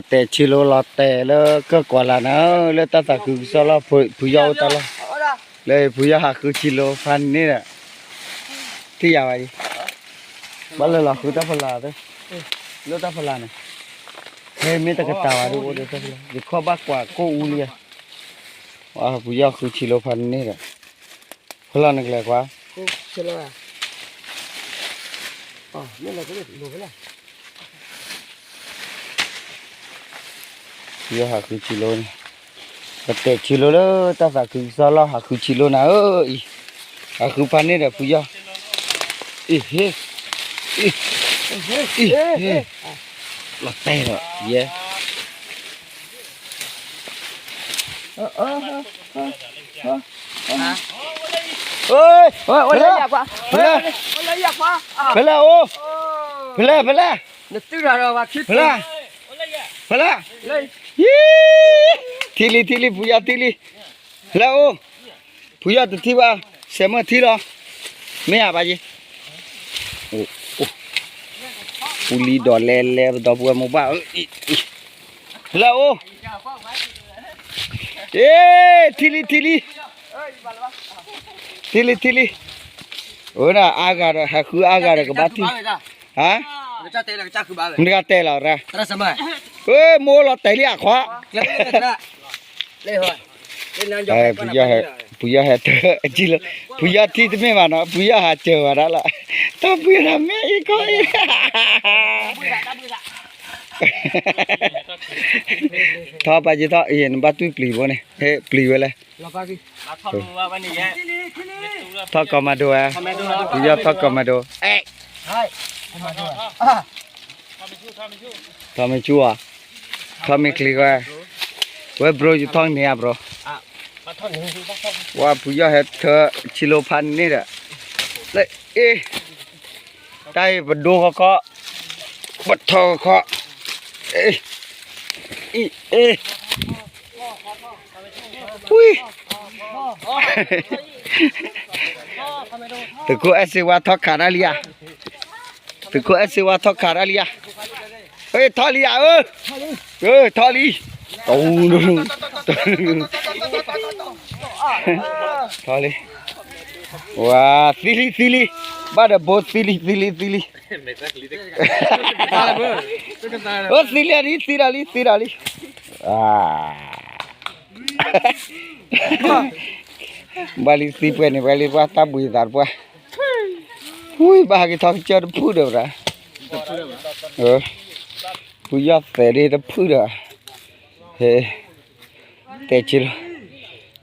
တဲာ်ဆံလိလီၤတဲာ်လၢကၢၢ်ကွၢ်လၢ်န့ၣ် လၢတၢ်သးခုကစီၣ်လီၢ် ဖုယီၢ်အိၣ်တၢ်လီၢ်, လၢဖုယီၢ်ဟးဃုဆံလိဖးန့ၣ်ဒီး ထံၣ်ယၤဘၣ်အံၤ, ဘၣ်လၢလီၤဃုတၢ်ဖီလာ်သ့, လၢတၢ်ဖီလာ်န့ၣ်, ဟဲမ့ၢ်တကတၢၢ်ဘၣ်ဒီးအိၣ်ဒီးတၢ်ဖီလာ် ယခီၣ်ဘၣ်ကွၢ်ကိၣ်အူလံဧါ, ဖုယီၢ်ဃုဆံလိဖးန့ၣ်ဒီး, ဖီလာ်န့ၣ်ကလဲၤကွၢ် ဖုယီၢ်ဟးဃုဆံလိန့ၣ်, ပတဲာ်ဆံလိလၢတၢ်သးခုကစီၣ်လီၢ် ဟးဃုဆံလိနၤဧၢအံၤ, ဟးဃုဖးန့ၣ်ဒီးဖုယီၢ်, အံၤဟ့, အံၤ, အံၤဟ့, လီၤတဲာ်ဒီးယဲ, ဖဲလဲၣ်, ဖဲလဲၣ်အိၣ်, ဖဲလဲၣ်, ဖဲလဲၣ်, ဖဲလဲၣ်, ယံ, ထံလံ ထံလံ ဖုယီၢ်ထံလံ, ဖဲလဲၣ်အိၣ်, ဖုယီၢ်တထံၣ်ဘၣ်, စဲးမၢၢ်ထံလီၤ, မ့ၢ်ဧါဘၣ်ယံ, ပူၤလံဒီးလဲၤလဲၤပဒီပုၢ်ဝဲၢ်မိၢ်ပၢ်, ဖဲလဲၣ်အိၣ်, အ့, ထံလံ ထံလံ, ထံလံ ထံလံ, အဝဲဒၣ်အါဂၤဒီး ဟးဃုအါဂၤဒီးကဘၣ်ထံၣ်, ဟါ, မတဂၤတဲလီၤ, မိၢ်လီၤတဲာ်လံအခွါ, ဖုယီၢ်ဟဲ, ဖုယီၢ်ဟဲတၢ်အကံလီၤ, ဖုယီၢ်ထံၣ်တမ့ၢ်ဘၣ်နီၤ ဖုယီၢ်ဟးစၢၤဝဲဒၣ်လီၤ, တၢ်ပှ့ၤတၢ်မ့ၢ်အံၤခီအံၤ ထီၣ်ပာ်က့ၤထီၣ်အံၤ နဘၣ်တွံၢ်ပျံၤဘိန့ၣ် ဟဲပျံၤဝဲလဲၣ်, ထီၣ်ကီၤမၤဒိဝဲ, ဖုယီၢ်ထီၣ်ကီၤမၤဒိ, အဲ, ထီၣ်မ့ၢ်ဆူၣ်ဧါ, ထီၣ်မ့ၢ်ချံဝဲ, ဝဲဘြိယထီၣ်န့ၢ်ဧါဘြိ, ဝဲဖုယီၢ်ဟဲထၢဆံလိဖးန့ၣ်ဒီး, လၢအ့ တၢ်အံၤပဒိဃီခီ, ပထီဃီခီ, အ့, အ့, ဝံ, သုးခိၣ်အဲၣ်စ့ဝါထီၣ်ခးတၢ်လံဧါ, သုးခိၣ်အဲၣ်စ့ဝါထီၣ်ခးတၢ်လံဧါ, ထီၣ်လံဧါဧၢ, ထီၣ်လံ, ထီၣ်လံ, ဝါ, သံလံ သံလံ, ဘၣ်ဒီးဘိသံလံ သံလံ သံလံ, အိၣ်သံလံ သံဒီးလံ သံဒီးလံ, ဘၣ်လံသံပှဲၤန့ၣ် ပှဲၤလံပှၤတၢ်ဘှံးသးတပှၢ်, ဝံၤဘၣ်ဟးက့ၤထီၣ်ကစၢၢ်တဖုဒီး, ဖုယီၢ်သဲးဒ်တဖုဒီး, ဟဲ, တဲာ်ဆံလီၤ,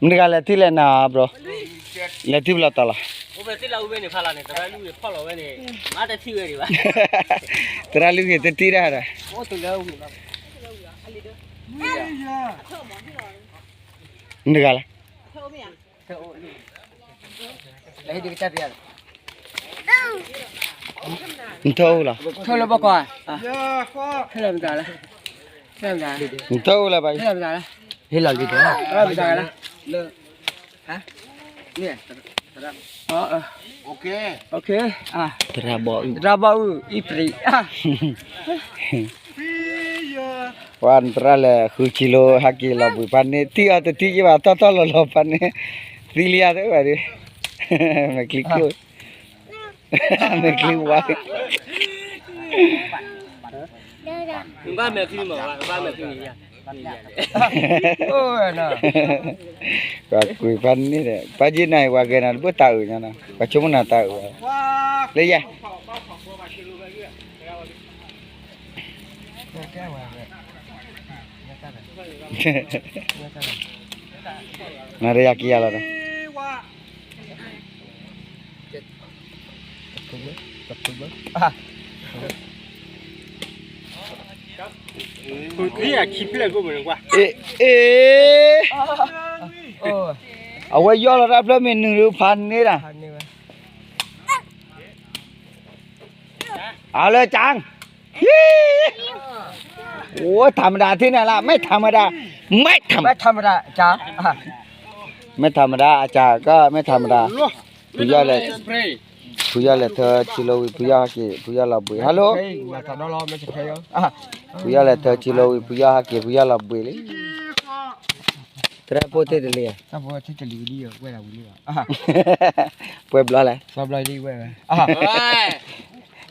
မတၤတဂၤလဲၤထံၣ်လဲၣ်နၤဘြိ, လဲၤထံၣ်ပလီၢ်တီၤလီၤ, သရၣ်လုၢ်ဂ့ၤတထံၣ်တၢ်ဒီး, မတၤတဂၤလဲၣ် နထၢၣ်အိၣ်လီၤ, နထၢၣ်အိၣ်လၢၤဘၣ်, သရၣ်ဘီအုၣ်, သရၣ်ဘီအုၣ်အံၣ်ပြံး, ပှၤသရၣ်လဲၤဃုဆံလိဟဲက့ၤလီၤဘှံးဖးန့ၣ် ထံၣ်အီၤတထံၣ်ယဘၣ် ထီၣ်ထီၣ်လီၤလီၤဖးန့ၣ်, သံလံဧါသ့ၣ်ဘၣ်ဒုး, မဲာ်ချံခိၣ်, မဲာ်ချံဝါ, ပှၤကွံာ်ဖးန့ၣ်ဒီး ပှၤယ့ၢ်နၤအံၤ ပှၤဂဲၤနၤတဘၣ်တၢ်အုးညါနီၤ ပှၤဆိကမိၣ်နၤတၢ်အုး, လၢယၤ နၤဒီးယၤက့ၤယၤလီၤဒီး အ့, အ့, အဝဲယီၢ်လီၤတၢ်ဖျၢၣ်မ့ၢ်နုာ်လၢဖးန့ၣ်ဒၣ်, เอาเลยจัง, โอ้ย ธรรมดาที่ไหนล่ะ ไม่ธรรมดา, ไม่ธรรมดา, ไม่ธรรมดา, ไม่ธรรมดา อาจารย์ก็ไม่ธรรมดา, สุดยอดเลย, ဖုယီၢ်လဲၤထၢဆံလိဝံၤ ဖုယီၢ်ဟဲက့ၤ ဖုယီၢ်လီၤဘှံး ဟဲလိၣ်, ဖုယီၢ်လဲၤထၢဆံလိဝံၤ ဖုယီၢ်ဟဲက့ၤ ဖုယီၢ်လီၤဘှံးလံ. သရၣ်ဖိသ့ၣ်တလံၤ, ပှဲၤဘျီလဲၣ်,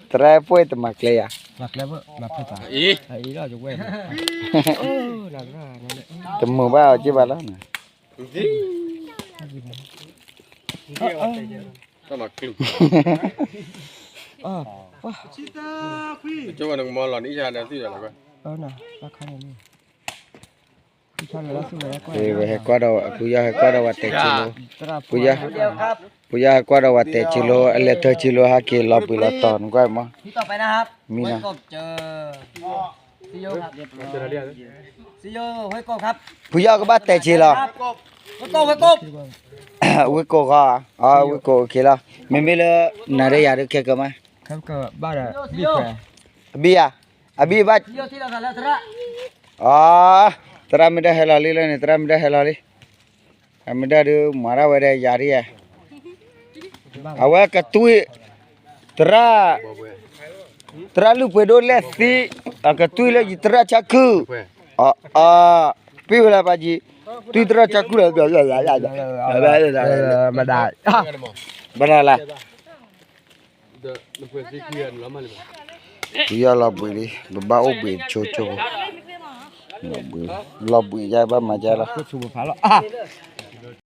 သရၣ်ဖိတမၤကျဲယၤ, တမုာ်ဘၣ်အီၤက့ဘၣ်လီၤ. ဝဲဟဲကွၢ်ဒီး ဖုယီၢ်ဟဲကွၢ်ဒီးဝဲတဲာ်ဆံလိ, ဖုယီၢ်ဟဲကွၢ်ဒီးဝဲတဲာ်ဆံလိ အလဲၤထၢဆံလိဟဲက့ၤလီၤဘှံးလီၤတီၤ နကွၢ်မး, မံနီၤ, ဖုယီၢ်ကဘၣ်တဲာ်ဆံလီၤ, ဝ့ၢ်ကိာ်ဃီ, အဝ့ၢ်ကိာ် OK လီၤ, မ့မ့ၢ်လၢ နၤဒီးယၤဒုးခဲကမး, အဘံၣ်ယၤ, အဘံၣ်ဘၣ်, အ, သရၣ်မ့ၢ်ဒၣ်ဟဲလီၤလံလၢန့ၣ် သရၣ်မ့ၢ်ဒၣ်ဟဲလီၤလံ, အမ့ၢ်ဒၣ်ဒုး မၤတၢ်ဝဲဒီးယၤဒ်ယဲ, အဝဲကတွံၢ်, သရၣ်, သရၣ်လုၢ်ပှ့ၤဒိၣ်လဲၣ်သံ, အကတွံၢ်လၢယသရၣ်ဆါခုၣ်, အ, ပ့ၢ်ဝဲလၢပာ်ကံ, တွံၢ်သရၣ်ဆါခုၣ်လၢ, မဒၣ်, ဘၣ်နၤလၢ ဖုယီၢ်လီၤဘှံးလံ ပဘၣ်အိၣ်ဘှံးဆိဆိ, လီၤဘှံး, လီၤဘှံးယါဘၣ်မၤယါလီၤ, လီၤဘှံး,